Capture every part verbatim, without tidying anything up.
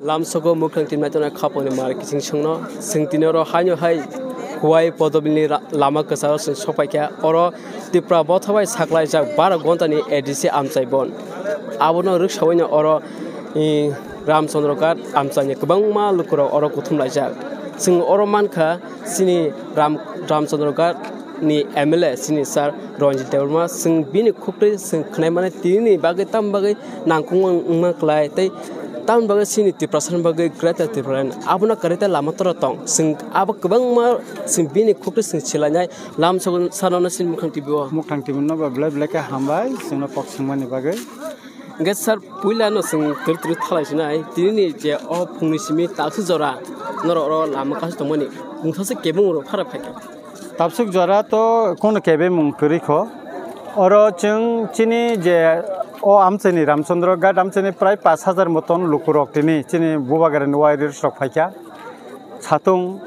Lamsogo mukhang tinmai tongnai khaponi mar kiching songno. Chwng tini oro haino hai Khowai Podobilni ra-, lama kwcharo chwng sokpaikha. Oro Tipra Motha bai saklaijak baro gontani A D C amchai bon. Abono rwksaoino oro, i, Ramchandra Ghat amchaini kwbangma lukurok oro kuthumlaijak. Chwng oro mankha chini Ram-, Ramchandra Ghat ni M L A chini sir Ranjit Debbarma, chwng bini khuktwi chwng khwnai mani, tinini bagwi tam bagwi nangkukma wngma kwlai tei tam bagwi chini Tiprasani bagwi Greater Tipraland abono kwrwi tei lama tora tong. Chwng abo kwbangma chwng bini khuktwi chwng silainai lam sano chini Mukhang T V o. Mukhang T V no ba belai belai khe hambai chwngno kok swngmani bagwi. Hwnkhe sir, puila no chwng twrwi twrwi thalai sinai, tinini je o phungni simi taksa jora norok oro lama kasu tongmani, mungsa se kebeng rok phara phaikha. Tabsuk jora to kono kebemung kwrwi kho. Oro chwng chini je o amchaini Ramchandra Ghat amchaini prai pash hajar moton lukurok tini chini Bubagrani warriors rok phaikha. Satung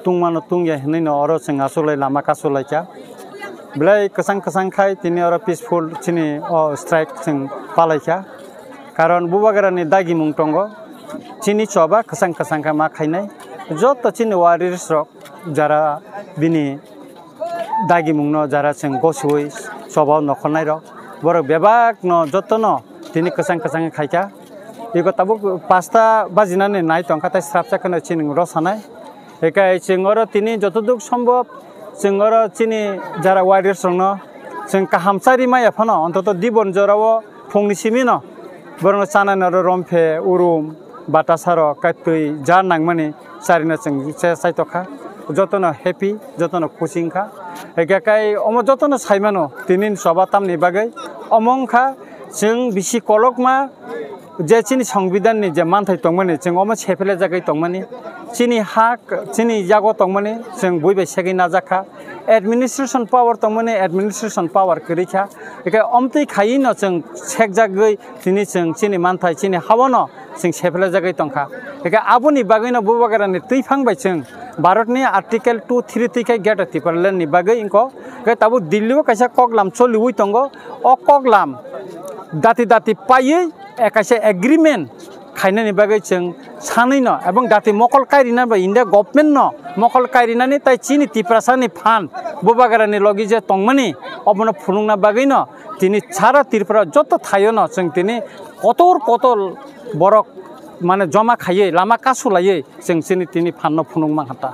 tungmano tungya hinwi no oro chwng achuklai lama kasu laikha. Belai kwchang kwchang khai tini oro peaceful chini o strike chwng palaikha. Karon Bubagrani dagimung tongo. Chini choba kwchang kwchang khe ma khainai. Joto chini warriors rok jara bini dagimungno jara chwng gosiwi chobao nokhornairok, borok bebakno jotono tini kwchang kwchang khaikha. Iko tabuk pasta bajinani nai tongkha, tei srapsa kheno chini rw sanai. Hikai chwng oro tini jotoduk sombhob chwng oro chini jara warriors rokno chwng kaham chari maya phano, ontoto dibon jorao phungni simino borokno chanani oro romphe, urum, batasarok, kaitwi ja nangmani charina chwng se chaitokha. Jotono happy, jotono khusi wngkha. Hwnkhe kai omo jotono saimano tini choba tamni bagwi. Omo wngkha chwng bisi kolokma je chini songbidanni je manthai tongmani, chwng omo sephele jagwi tongmani. Chini ha, chini yago tongmani chwng bui bai segwi najakha. Administration power tongmani administration power kwrwi kha. Hwnkhe omtwi khaiwi no chwng sekjagwi tini chwng chini manthai chini hawano chwng sephele jagwi tongkha. Hwnkhe aboni bagwino Bubagrani twiphang bai chwng Bharatni Article two three twi khai Greater Tipraland ni bagwi wngkho. Hwnkhe tabuk Delhi o kaisa koklam choliwi tongo. O koklam dati dati paiwi, eh, kaisa agreement khainani bagwi chwng sanwi no, ebong dati mokol kairina bai India government no mokol kairinani tai chini Tiprasani phan Bubagrani logi je tongmani obono phunukna bagwi no tini sara Tripura joto thaio no chwng tini kotor kotor borok mane joma khaiwi lama kasu laiwi chwng chini tini phan no phunuk mankha ta.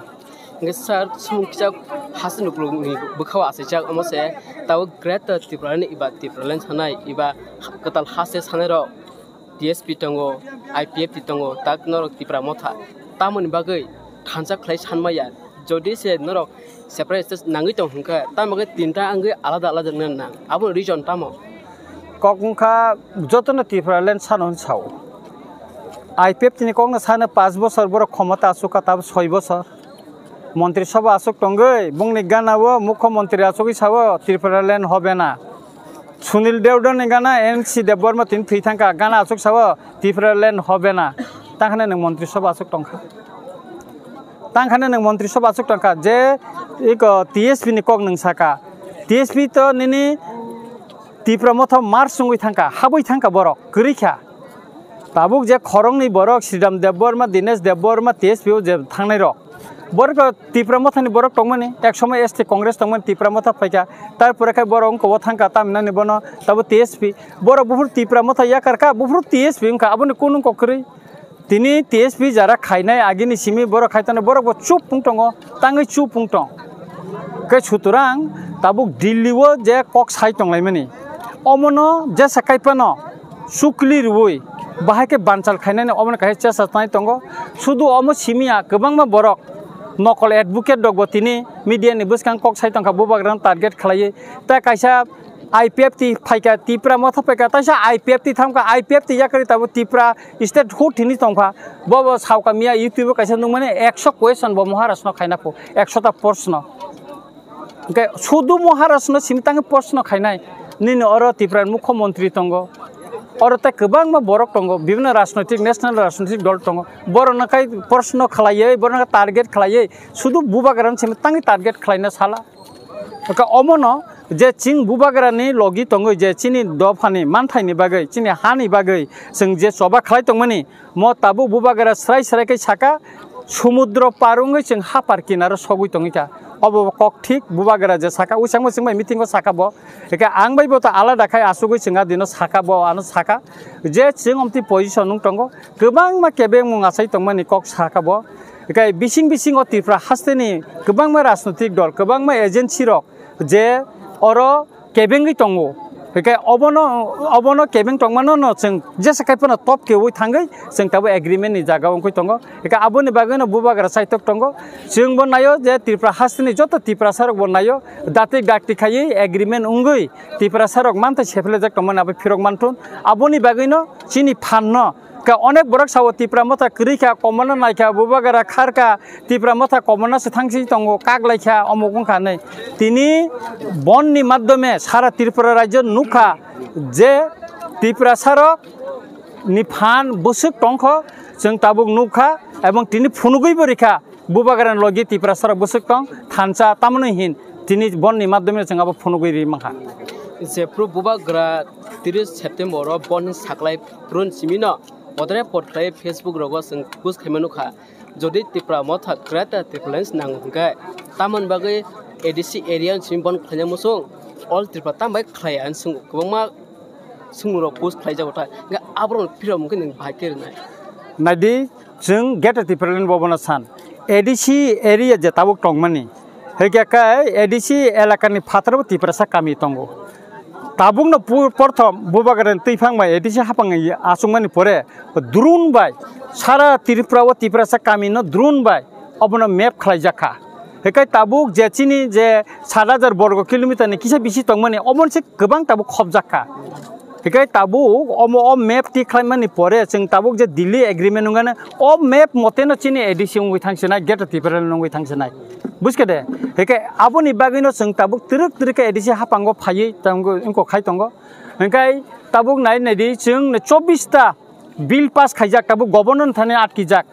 Hwnkhe sir, sumung kisa hasteni ukulukni bwkhao achaijak, omo se tabuk Greater Tipraland ni eba Tipraland sanai eba kwtal haste sanai rok T S P tongo, I P F T tongo, tak norok Tipra Motha. Tamoni bagwi thansa khlai sanmaya, jodi se norok separate state nangwi tong hwnkhe, tamo khe tinta wngwi alada alada wngna nang, aboni reason tamo? Kok wngkha jotono Tipraland sano hwn sao. I P F T ni kokno sano paanch bosor borok khomota achukha, tabuk soi bosor. Montri Sabha achuk tongwi bongni gana o Mukho Montri achugwi sao Tipraland hobe na. Sunil Debbarma ni gana N C Debbarma tini thwi thangkha, gana achuk sao Tipraland hobe na. Tangkhani nwng Montri Sabha achuk tongkha. Tangkhani nwng Montri Sabha achuk tongkha je iko T S P ni kok nwng saka. T S P to nini Tipra Motha mar sungwi thangkha, habwi thangkha borok, kwrwi kha. Tabuk je khoroknwi borok Sridham Debbarma, Dinesh Debbarma, T S P o je thangnai rok. Borok Tipra Mothani borok tongmani, ek somoy S T Congress tongmani Tipra Motha phaikha. Tarpore khe borok wngkha o thangkha tamhinani bono tabuk T S P. Borok buphuru Tipra Motha yakar kha, buphuru T S P wngkha, aboni kunu kok kwrwi. Tini T S P jara khainai agini simi borok khai tongo, borok bo chup wng tongo, tangwi chup wng tong. Khe sutorang tabuk Delhi o je kok sai tonglaimani, omono jesa kaiphano sukli rwui bahai khe banchal khainani omono kaisa chesa tanai tongo. Sudu omo simi ya kwbangma borok nokol advocate rok bo tini media ni bwskang kok sai tongkha, bubagrano target khlaiwi. Tei kaisa I P F T phaikha, Tipra Motha phaikha, taisa I P F T thamkha, I P F T yakarwi tabuk Tipra state hood hinwi tongkha. Bo bo saoka miya YouTube o kaisa nukmani ekso question bo Maharaj no khaina pho, ekso ta proshno. Hwnkhe sudu Maharaj no simi tangwi proshno khainai, nini oro Tipra ni Mukho Montri tongo, oro tei kwbangma borok tongo, bibhinno rajnoitik, national rajnoitik dol tongo, borokno khai proshno khlaiwi, borokno target khlaiwi, sudu bubagrano simi tangwi target khlaina sala. Hwnkhe omono Je chini bubagrani logi tongwi, je chini dophani manthaini bagwi, chini hani bagwi chwng je choba khlai tongmani, mo tabuk bubagra srai srai khe saka, sumudro par wngwi chwng hapar kinaro sogwi tongwi kha. Obo kok thik, bubagra je saka, usangbo chwng bai meeting o saka bo. Eke ang bai bo to alada khai asugwi chwng a dino saka bo, ano saka. Je chwng omtwi position wng tongo, kwbangma kebengmung achai tongmani kok saka bo. Eke bising bising o Tripura hasteni kwbangma rajnotik dol, kwbangma agency rok je oro kebengwi tongo. Hwnkhe obono, obono kebeng tongmano no chwng jesa khai phano top keui thangwi chwng tabuk agreement ni jaga wngwi tongo. Hwnkhe aboni bagwi no bubagra saitok tongo. Chwng bo naio je Tripura hasteni joto Tiprasa rok bo naio, dati dakti khaiwi agreement wngwi Tiprasa rok mantha sephlejak tongmani abo phirok manthun. Aboni bagwi no chini phan no Ka onek borok sao Tipra Motha kwrwi kha, komorno nai kha, bubagra khar kha, Tipra Motha komorno se thangsi tongo, kak lai kha, omuk wng kha hinwi. Tini bonni madhyome sara Tripura rajyo nuk kha je Tiprasa rok ni phan bwswk tong kho, chwng tabuk nuk kha, ebong tini phunugwi bo rikha. Bubagrani logi Tiprasa rok bwswk tong thansa, tamoni hin tini bonni madhyome chwng abo phunugwi ri mankha. Jephru bubagra tris September o bonni saklai phurun simino podre podre Facebook rogo chwng post khaima nukha. Jodi Tipra Motha Greater Tipraland nango hwnkhe tamoni bagwi A D C area simi bon khlaina muchung, all Tripura tambai khlai ang swng kwbangma swngmung rok post khlai jago ta. Hwnkhe aborok phirok hwnkhe nwng bahai khe rwnai. Naidi, chwng Greater Tipraland bobono san. A D C area je tabuk tongmani. Hwnkhe khe A D C elakani phataro Tiprasa kami tongo. Tabukno pu-, porthom bubagrani twiphang bai A D C haphang achukmani pore drone bai sara Tripura o Tiprasa kami no drone bai obono map khlai jakha. Hwnkhe tabuk je chini je sat hajar borgo kilometer ni kisa bisi tongmani, obono se kwbang tabuk khobjak kha. Hwnkhe tabuk omo o map ti khlaimani pore chwng tabuk je Delhi agreement wngkha na, o map mote no chini A D C wngwi thangsinai, Greater Tipraland wngwi thangsinai. Buiskha de? Hwnkhe aboni bagwi no chwng tabuk twrwk twrwk khe A D C haphango phaiwi tongo, wngkok khai tongo. Hwnkhe tabuk nai naidi chwng chobbish ta bill pass khaijak, tabuk governor thani atkijak,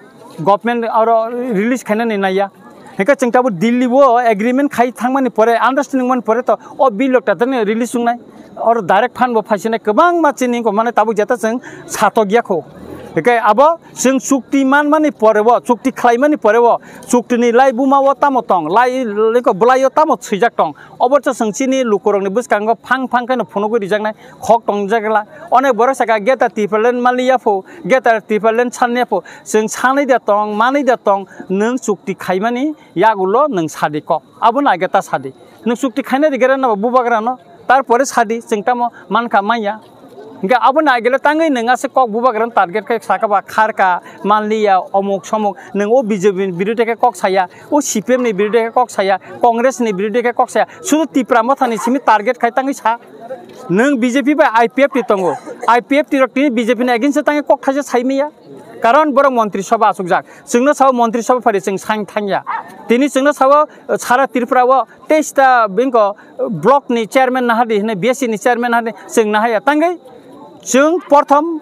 government oro release khainani naiya. Hwnkhe chwng tabuk Delhi o agreement khai thangmani pore, understanding mani pore to o bill rok tatarni release wngnai, oro direct fund bo phaisinai kwbangma chini wngkha, mane tabuk jeta chwng satok ya kho. Hwnkhe abo chwng chukti manmani pore o, chukti khlaimani pore o, chuktini lai buma o tamo tong, lai, lai ko bwlai o tamo swijak tong, obo chwng chini lukurokni bwskango phang phang khe no phunugwi rijaknai. Khok tongjak la. Onek borok saka Greater Tipraland maliya pho, Greater Tipraland sanliya pho. Chwng sanwi da tong, manwi da tong, nwng chukti khaimani yagulo nwng sadi kok. Abono age ta sadi. Nwng chukti khainai de gera nabo bubagrano. Tarpore sadi chwng tamo mankha manya. Hwnkhe abono agelo tangwi nwng aswk kok bubagrano target khe saka ba kharka, manliya, omuk somuk. Nwng o B J P ni birodhe khe kok saya, o C P M ni birodhe khe kok saya, Congress ni birodhe khe kok saya. Sudu Tipra Mothani simi target khai tangwi sa. Nwng B J P bai I P F T tongo. I P F T rok tini B J P ni against o tangwi kok thaisa sai maya. Karon borok montri sabha achukjak. Chwngno sao montri sabha phari chwng sang thangya. Tini chwngno sao, uh, sara Tripura o teis ta bini ko, uh, block ni chairman nahadi hinwi B S C ni chairman nahadi chwng nahaya. Tangwi chwng porthom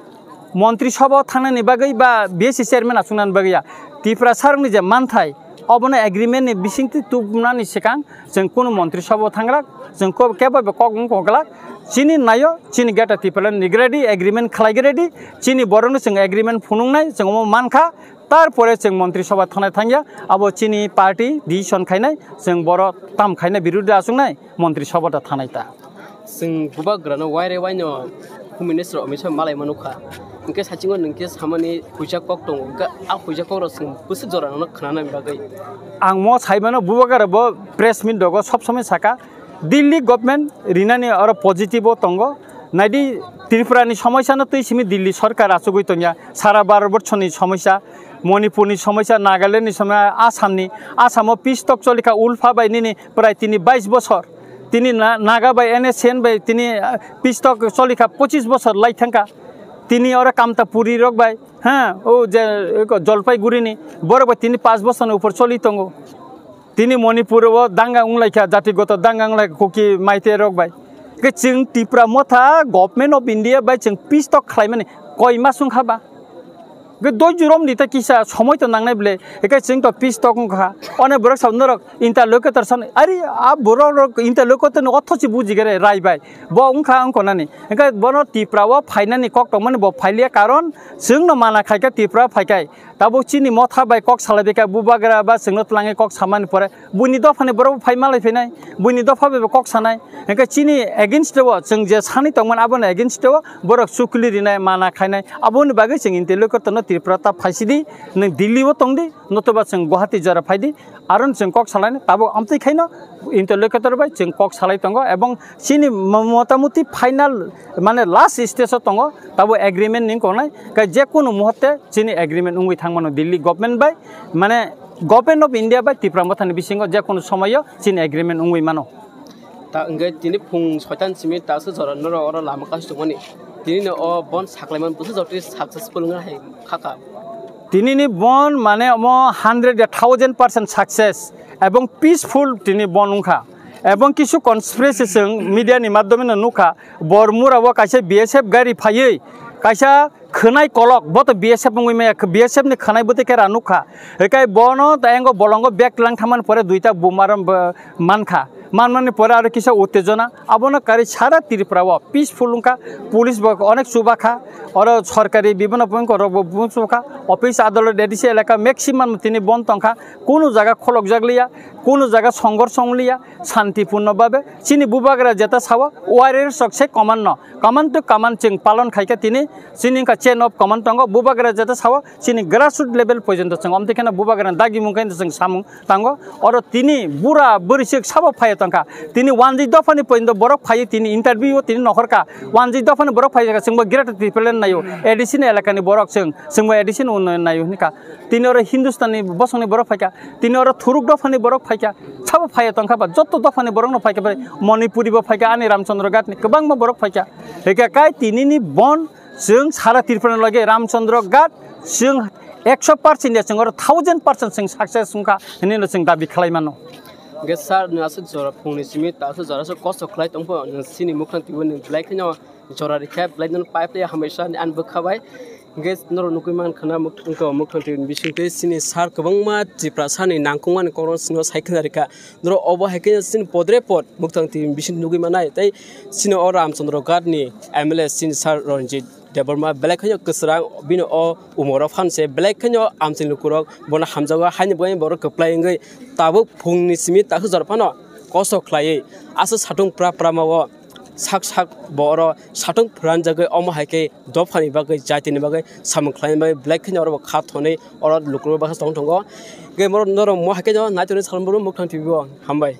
montri sabha o thangnani bagwi ba B S C chairman achuknani bagwi ya. Tripura sarokni je manthai, obono agreement ni bisingtwi tubunani swkang chwng kunu montri sabha o thangrak, chwng ko-, kebo bo kok wng koglak, chini naio, chini Greater Tipraland ni ready, agreement khlai ready, chini borokno chwng agreement phunuknai, chwng omo mankha, tarpore chwng montri sabha thangnai thangya, abo chini party decision khainai, chwng borok tam khainai birodhi achuknai, montri sabha da thanai ta. Chwng bubagrano waire waino Home Minister Amit Shah malai mano kha. Hwnkhe sachingo nwng khe samani huijak kok tongo. Hwnkhe a huijak kok rok chwng bwswk jora no khnana bagwi. Ang mo saimano bubagra bo press meet dogo sob somoi saka Delhi government rinani oro positive o tongo. Naidi Tripura ni somosya no twi simi Delhi sarkar achugwi tongya. Sara Bharat borso ni somosya, Manipur ni somosya, Nagaland ni somosya, Assam ni, Assam o peace talk choli kha Ulpha bai nini prai tini bais bosor. Tini na-, Naga bai N S C N bai tini, ah, peace talk choli kha pochis bosor lai thang kha. Tini oro Kamtapuri rok bai, ha, o je, eko Jalpaiguri ni borok bai tini panch bosor ni upor choli tongo. Tini Manipur o danga wng lai kha, jatigoto danga wng lai kha Kuki Meitei rok bai. Ke chwng Tipra Motha Government of India bai chwng peace talk khlai mani koi mas wng kha ba? Hwnkhe doi jurom di ta kisa somoi to nangnai bwle. Hwnkhe chwng to peace talk wngkha. One borok sa norok interlocutor san, ari a borok rok interlocutor no otho si bujigere rai bai. Bo wngkha wngkonani. Hwnkhe bono Tripura o phainani kok tongmani bo phailiya, karon chwng no mana khaikha Tripura phaikai. Tabuk chini motha bai kok salai bai kha bubagra ba chwngno twlangwi kok samani pore buini dophani borok bo phai malai phainai, buini dopha bai bo kok sanai. Hwnkhe chini against o chwng je sani tongmani aboni against o borok chukli rinai, mana khainai. Aboni bagwi chwng interlocutor no Tripura ta phaisidi, nwng Delhi o tongdi, notoba chwng Guwahati jora phaidi, aron chwng kok salaini. Tabuk amtwi khaino interlocutor bai chwng kok salai tongo, ebong chini mo-, motamuti final, mane, last stage o tongo, tabuk agreement ni wngkoknai, kai je kunu muhurte chini agreement wngwi thangmano Delhi government bai, mane, Government of India bai Tipra Mothani bisingo je kunu somoyo chini agreement wngwi mano. Ta hwnkhe tini phung soitan simi ta se jora norok oro lama kasu tongmani. Tini no o bon saklaiman busa jotri successful wngna hai khaka. Tini ni bon mane omo hundred a thousand percent success ebong peaceful tini bon wngkha. Ebong kisu conspiracy chwng media ni madhyome no nukha, Bormura o kaisa B S F gari phaiwi kaisa khwnai kolok, bo to B S F wngwi maya, B S F ni khwnai bwtwi khe ra nukha. Hikai bono ta engo bolongo bag tlang thangmani pore duita buma rom bo mankha. Manmani pore aro kisa uttejona. Abono karwi sara Tripura o peaceful wngkha. Police bo onek chubakha. Oro sorkari bibhinno pongko rok bo bung chubakha. Office adolot A D C elaka maximum tini bon tongkha. Kunu jaga kholokjak liya, kunu jaga songhorsh wng liya, santipurno babe. Chini bubagra jeta sao, warriors rok se command no. Command to command chwng palon khaikha tini, chini wngkha chain of command tongo, bubagra jeta sao, chini grassroot level porjonto chwng omtwi kheno bubagra dagimung khe chwng samung tango. Oro tini bura bwrwi sik sabo phaiya tongkha. Tini wanjwi dophani porjonto borok phaiwi tini interview o tini nokhorkha. Wanjwi dophani borok phaiya chwngbo Greater Tipraland naio, A D C ni elakani borok chwng, chwngbo A D C ni unnayon naio hwnkha. Tini oro Hindustani bosongni borok phaikha, tini oro thuruk dophani borok phaikha, sabo phaiya tongkha ba, joto dophani borokno phaikha, bai Manipuri bo phaikha, ani Ramchandra Ghat ni kwbangma borok phaikha. Hwnkhe kai tinini bon chwng sara Tripura ni loge Ramchandra Ghat chwng ekso percent ya chwng oro thousand percent chwng success wngkha hinwi no chwng dabi khlai mano. Hwnkhe sir, nwng aswk jora phungni simi ta aswk jora aswk kosto khlai tongpho, nwng chini mukhang twibo nwng belai kheno jora rikha, belai no pipe ya hambai sa ani bwkha bai. Hwnkhe norok nugui mankha na muk-, wngkha mukhang twi bisingtwi chini sir kwbangma Tiprasa ni nangkukmani kokno chwngno sai khna rikha. Norok obo hai khe chini podre pod mukhang twi bising nugui manai tei chini o Ramchandra Ghat ni M L A chini sir Ranjit Debbarma belai kheno kwchwrang bini o umoro phan se belai kheno amchini lukurok bono hamjago haini bagwi borok kwplai wngwi tabuk phungni simi takhuk jora phano kosto khlaiwi aswk satung pra pra ma o. Sak sak bo oro satung phwranjagwi omo hai khe dophani bagwi, jatini bagwi samung khlaina bagwi belai kheno oro bo kha thonwi oro lukurok baksa tong tongo. Hwnkhe norok mo hai khe no naituknai salmani mukhang twi bo hambai.